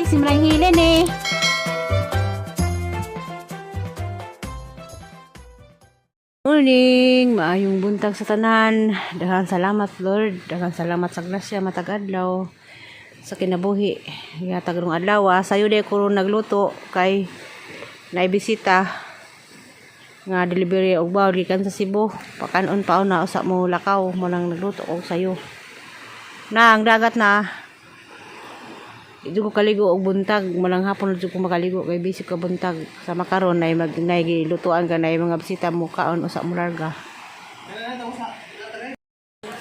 Simrang hilin eh. Morning, maayong buntag sa tanan. Daghang salamat Lord, daghang salamat sa grasya matag adlaw sa kinabuhi. Gihatag rong adlaw, ah. Sayo day ko ron nagluto kay naibisita nga delivery og bawd gikan sa Cebu. Pakanon pa na usa mo lakaw mo lang nagluto og sayo. Na ang dagat na. Di ko kaligo og buntag, malang hapon na ko makaligo kay busy ka buntag. Sa makaron nay mag nay gilutuan ka nay mga bisita mo kaon usa mo larga.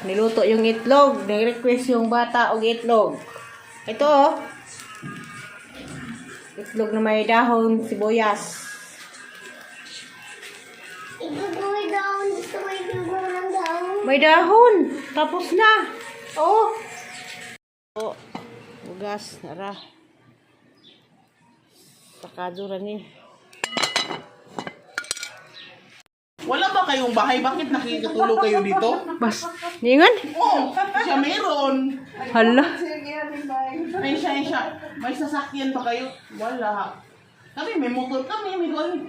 Niluto yung itlog, nag-request yung bata og itlog. Ito oh. Itlog na may dahon, sibuyas. Igugoy daon. Gusto ko igugoy ng daon. May dahon. Tapos na. Oh. Oh. Bugas, nara. Sakado ra ni. Wala ba kayong bahay? Bakit nakikitulog kayo dito? Bas, ningan? Oo, siya meron. Hala. Ay, siya, ay, siya. May sasakyan ba kayo? Wala. Kami, may motor kami. May kuwan.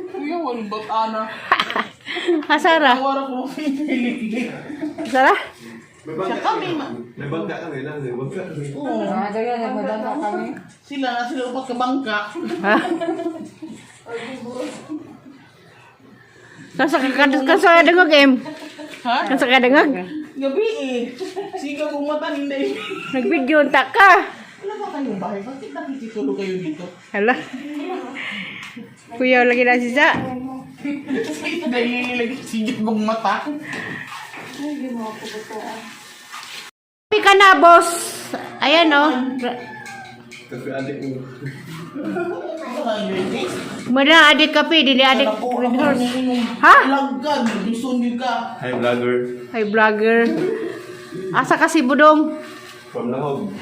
Kuya, walang batana. Asara. Tawara ko pinili. Asara? Siya kami. May bangka kami lang, may bangka kami. Oo. Sila na sila upat ka bangka. Ha? Kansa ka kansa ka dangog em. Ha? Kansa ka dangog. Gabi eh. Siga kong mata, hindi. Nagvideo ta ka. Wala ba kayong bahay? Bakit nakikitulog kayo dito? Hala. Kuya lagi na siya. Kasi dahil lagi siga kong mata. Kape ka na, boss. Ayan oh. Kape adik mo. Muna adik kape, dili adik red horse. Ha? Lagkag, gusto niyo ka. Hi vlogger. Ay vlogger. Asa ka si Budong? From Lahog,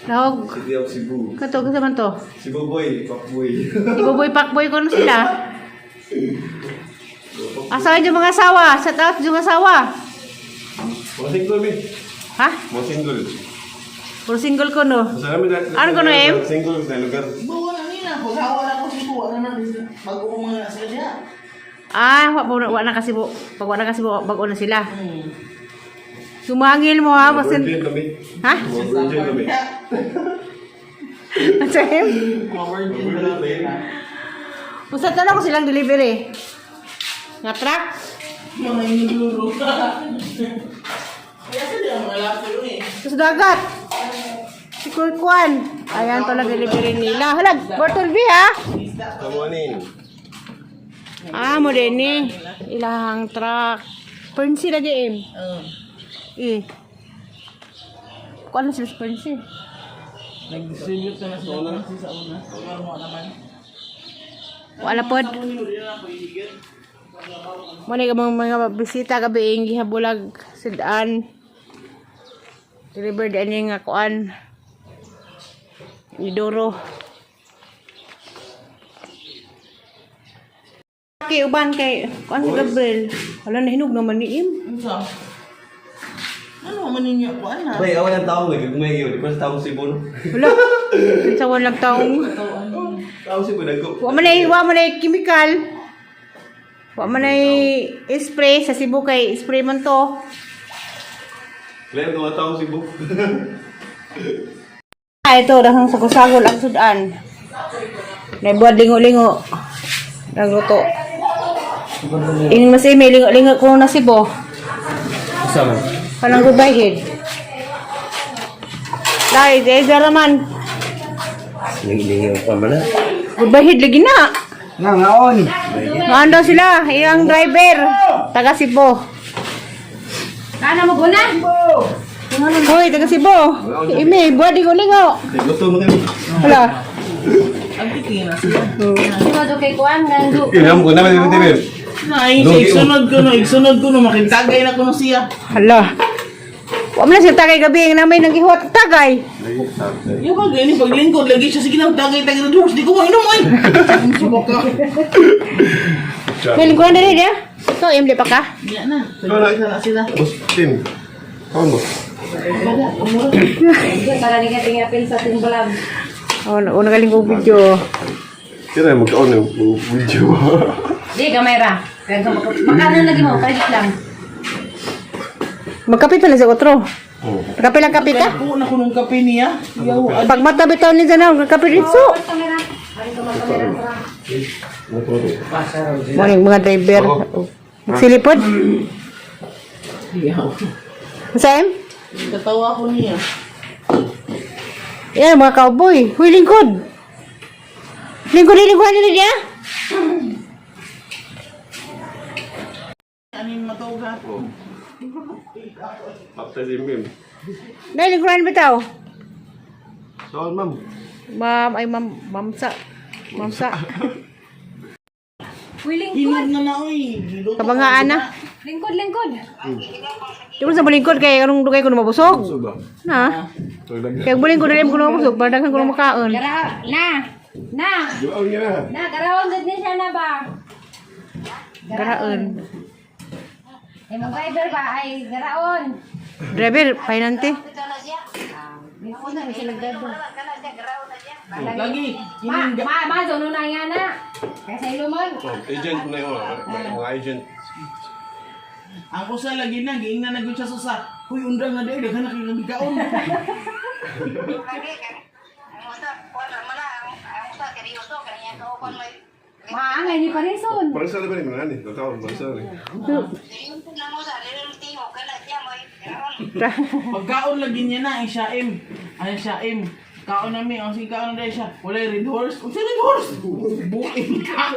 Lahog. City of Cebu. Kato kasi man to. Cebu boy, pak boy. Ibuboy pakboy ko na sila. Asa kayo mga asawa? Shout out yung asawa. Mga single mi. Ha? Mga single. Puro single ko no. Sa namin Ano ko no, em? Single sa lugar. Bawa na nila. Paghawa na ko siya, wala na. Bago ko mga nasa diya. Ah, wa na kasi bu. Pag wa na kasi bu, bago na sila. Sumangil mo ha, Mga basin. virgin kami. Ha? Mga virgin kami. Asa him? Mga virgin Mga na virgin lang. Usa ta ko silang delivery. Nga truck. Mga inuluro. Kaya sila ang mga laki yun eh. Sa dagat. Si Kuan. Ayan pala delivery nila. Halag, Bartol B ha. Tamuanin. Ah, mo din ni. Ilahang truck. Pernsi lagi em. Oo. Eh. Kuan na sila sa Pernsi. Nag-distribute na sila una. Sa una. Pero mo naman. Wala pod. Hindi na ako iligid. Mo na mga mga bisita gabi ing gihabulag sidan. Deliver din ni nga kuan. Idoro. Kay uban kay kuan si Gabriel. Wala na hinog naman ni Im. Ano sa? Ano man ninyo ko ana? Bay, awan ang taong nagugmay yun. Di ba sa taong Cebu no? Wala. Kinsa walang taong. Taong Cebu nagko. Wa man ay chemical. Wa man ay spray sa Cebu kay spray man to. Claim ko mga taong Cebu. Ah, ito, dahang sagol-sagol ang sudan. Naibuad lingo-lingo. Nagluto. Ing mas may lingo-lingo ko na Cebu. Sama. Kanang goodbye head. Dai, dai man. Lingi-lingi pa man na. Goodbye head lagi na. Nga, ngaon. Ngaon daw sila, iyang driver. Taga Cebu. Kana mo guna? Hoy, taga Cebu. Ime, buad lingo-lingo. Gusto mo kayo. Hala. Ang tikin na sila. Ilham ko na, may tibi. Ay, siya, igsunod ko no, igsunod ko no, makintagay na ko no siya. Hala. Wa man na siya tagay gabi ang namay nang gihuwat tagay. Yung ba ganyan, paglingkod, lagi siya, sige na, tagay, tagay na, Diyos, di ko mainom, ay! Subok ka. May lingkuran diri dia. So, imli pa ka? Diya na, sa na sila. Boss, Tim. Kaon mo. Oh, una galing kong video. Kaya magkaon ng video. Di, gamay ra. Magkano lagi mo? Credit lang. Magkape pala sa otro. Oh. Kape lang kape ka? Ako na kunong kape niya. Yaw, Pag mata bitaw ni Zanaw, kape dito. Morning mga driver. Magsilipod. Yaw. Sam? Katawa ko niya. Yan, mga cowboy. Huy, lingkod. Lingkod, lingkod nila niya. Ano yung matuga? After si Mim. Dahil lingkuran bitaw. So, ma'am. Ma'am, ay ma'am, ma'am sa. Ma'am sa. Uy, lingkod. Hinog na na, oy. Giluto ko. Kabangaan na. Lingkod, lingkod. Di mo sa balingkod kay anong dugay ko na mabusog. So ba? Na. Tagdag. Kaya balingkod dili ko na mabusog, para daghan ko na makaon. Gara, na. Na. Juaon niya na. Na, garaon gud ni siya na ba? Garaon. Ay, mag-driver ba? Ay, garaon. Driver, painante. Lingkod na, siya nag-driver. Lagi. Ma, ma, ma, zono na nga na. Kaya sa ilo mo. Oh, agent na yun. Mga agent. Ang usa lagi na, giingnan na gud siya sa usa. Huy, undang na dahil, daghan na kayo nagkaon. Maangay ni Parison. Parang sa ba rin mga ni? Tataon, parang sa rin. Pagkaon lagi niya na, ang siya M. Ang siya M. Kaon na mi, ang sige kaon na dahil siya. Wala yung red horse. Unsa red horse? Buin ka.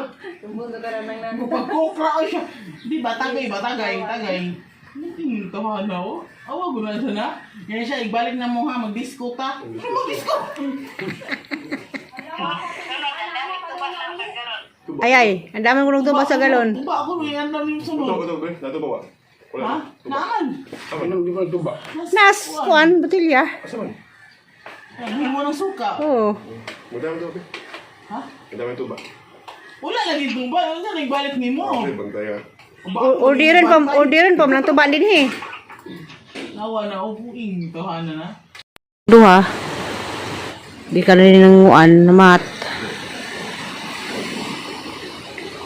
Pagkokra siya. Di ba, tagay ba, tagay, tagay. Hindi tawa na oh. Awa ko na siya na. Yan siya, ibalik na mo ha, mag-disco ta. Ano mag-disco? Ay ay, ang dami ko tuba sa galon. Tuba ako, may ang dami yung Ito, sunod. ito, ito. Nato ba? Wala. Ha? Naaman. Tama. Di ba tuba? Nas, kuan, botilya. Asa man? Hindi mo ng suka. Oo. Madami tuba. Ha? Madami tuba. Wala lagi tuba. Ano siya, nagbalik ni mo? Okay, bantay ka. Orderan pa lang tuba din eh. Nawa na, upuin. Tawa na na. Duha. Di ka na rin nanguan, mat.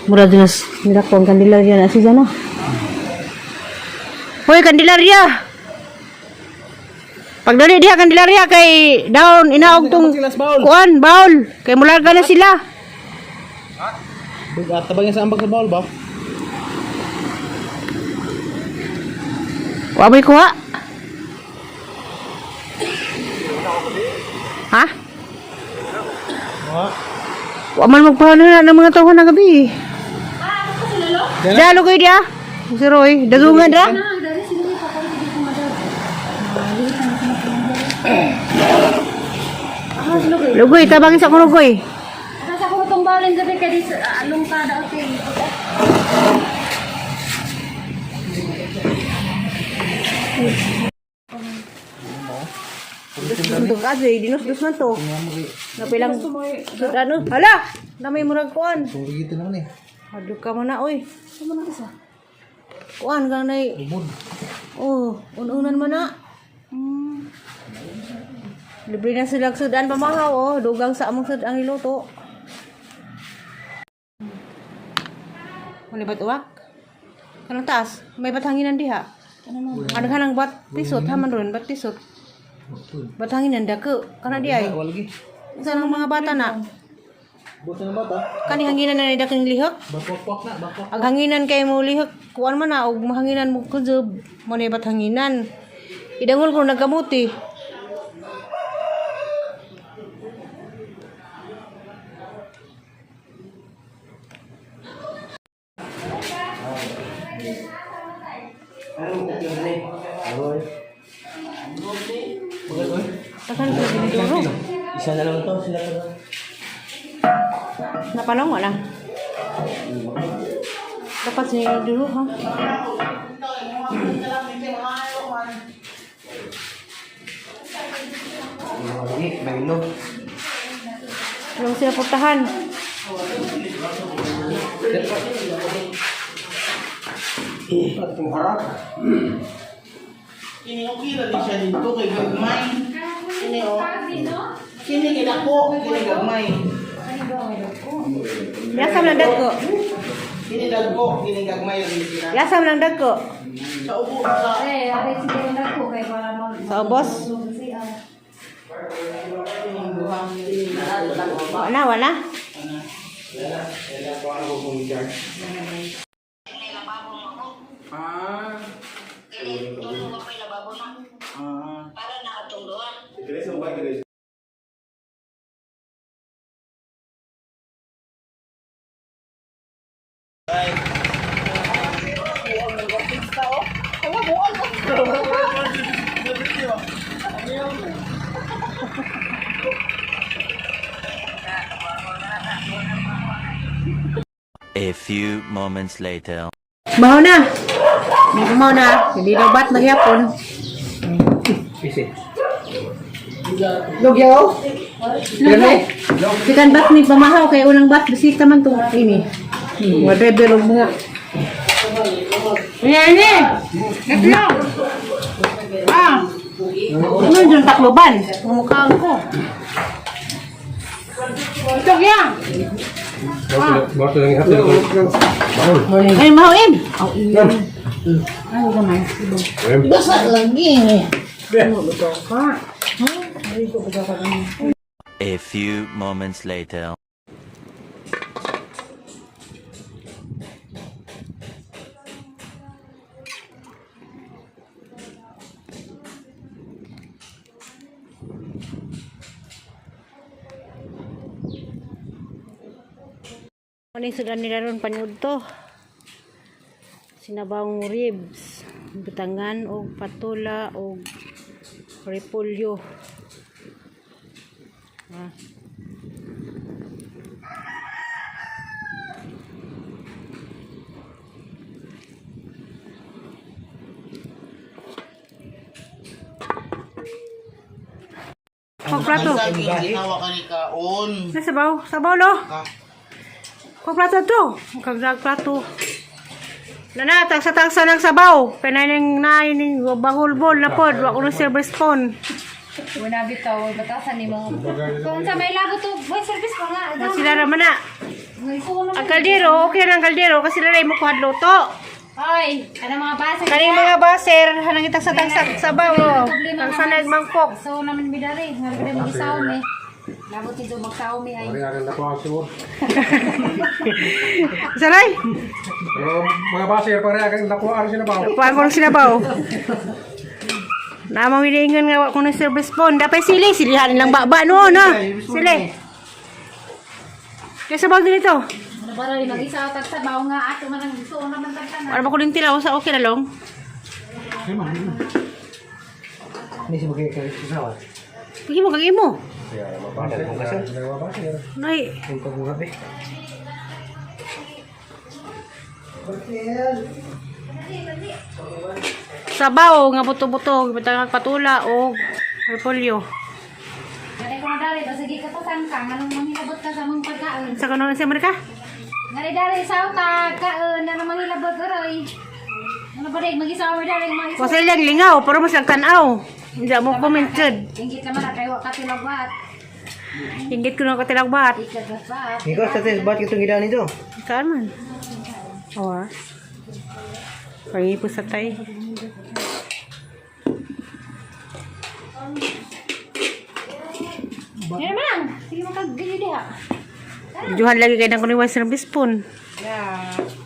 Mura din nas nila ko ang kandilarya na si Jana. Hoy, kandilarya! Pagdali diha kandilarya kay down inaog tong kuan bawl kay mularga na sila. Tabang sa ambag sa bawal ba? Wa mo'y kuha. Ha? Wa man magpaano na ng mga tao na gabi. Dalo kayo dia. Si Roy, dagungan ra. Lugoy, tabangin sa akong lugoy. Nasa ko itong balin gabi kay di sa along ka daw kay. Untuk kasi, dinusdos man to. Napilang, ano? Hala! Namay murag kuan. Dito naman eh. Hadlok ka man na, oy. Kuan ka na eh. Oh, ununan man na. Libre na sila sudan pamahaw, oh. Dugang sa among sudang iluto. Muli ba't uwak? Kanang taas? May bathanginan diha. Ano ka nang bat pisot? Haman ron, bat pisot. Bathanginan dako. Kana di ay. Wala lagi. Saan ang mga bata na? Buta ng bata. Kani hanginan na ni daking lihok? Bakwak-kwak na, bakwak. Ang hanginan kay mo lihok, kuan man na og mahanginan mo kujob, mo na ba't hanginan. Idangol ko nagkamuti. Takan ko diniduro. Isa na lang to, sila to. Napalong wala. Dapat siniduro ha. Lagi, may ilog. Walang sila portahan. Ini okay ra din siya dito kay gagmay. Ini oh. Kini Kini gidako, kini gagmay. Yasam lang dagko. Kini dagko, kini gagmay rin sila. Yasam lang dagko. Sa ubo sa Eh, aray sige na ko kay para mag Sa ubos. Wala, wala. Ah. Ah. A few moments later. Maho na. May kumaw na. Hindi na bat nagyapon. Pisi. Lugyaw? Lugay. Sikan bat ni pamahaw kay unang bat bisita man tong ini. Mga driver og mga. Yan ni. Naglaw. Ah. Ano yung takloban? Mukhaan ko. Ito yan. Bato lang ihapon ko. Ay, mahawin. Basa lagi. A few moments later. Ano yung sudan nila ron panyud to? Sinabang ribs, butangan og patula og repolyo. Ah. Pagplato. Ang ginawa ka ni kaon. Nasa baw, sabaw lo. Ah. Kung plato to, kagdag plato. Nana, tagsa-tagsa ng sabaw. Pinaining naining bahulbol na pod, wa ko ng silver spoon. Una bitaw batasan nimo. Kung sa may lago to, boy service ko nga. Na sila raman na. Ngayon Ang kaldero, okay lang ang kaldero kasi sila rin mo kuhad luto. Ay, kana mga basa. Kaning mga baser, hanang itagsa-tagsa sabaw. Oh. Tagsa na mangkok. So naman bidari, nga rin mag-isaw mi. Labot ito magsaw mi ay. Pare akan na ko ang siguro. Saray, Mga baser pare akan nakuha ang sinabaw. kuha ko ng sinabaw. Namang nga wa ko ng silver spoon. Dapat sili, silihan lang baba noon ha. Sili. Kaya sabaw din ito. Ano ba rin mag-isaw tag sabaw nga ato man ang gusto naman tag tanan. Para ba ko din tilaw sa okay na long? Hindi siya magkakasawa. Pagi mo kag imo. Mga baser. Nay, Ang pagbuhat eh. sabaw nga buto-buto, bitang patula o repolyo. Dali ko na dali, basta gikatasan ka nganong manghilabot ka sa mong pagkaon. Sa kanon sa Amerika? Ngari dali sa utag kaon na manghilabot oray. Ano ba rin mag-isaw mi dali mag-isaw. Wasay lang lingaw, pero mas lang tanaw. Hindi mo commented. Inggit naman na kayo katilagwat. Ingit ko na katilagbat. Ikagafat. Ikaw sa test, ba't itong ginawa nito? Kaan man. Or Pangipo sa tay. Yan naman lang. Sige makagili diha. Juhan lagi kay nang kunin service spoon. Yeah.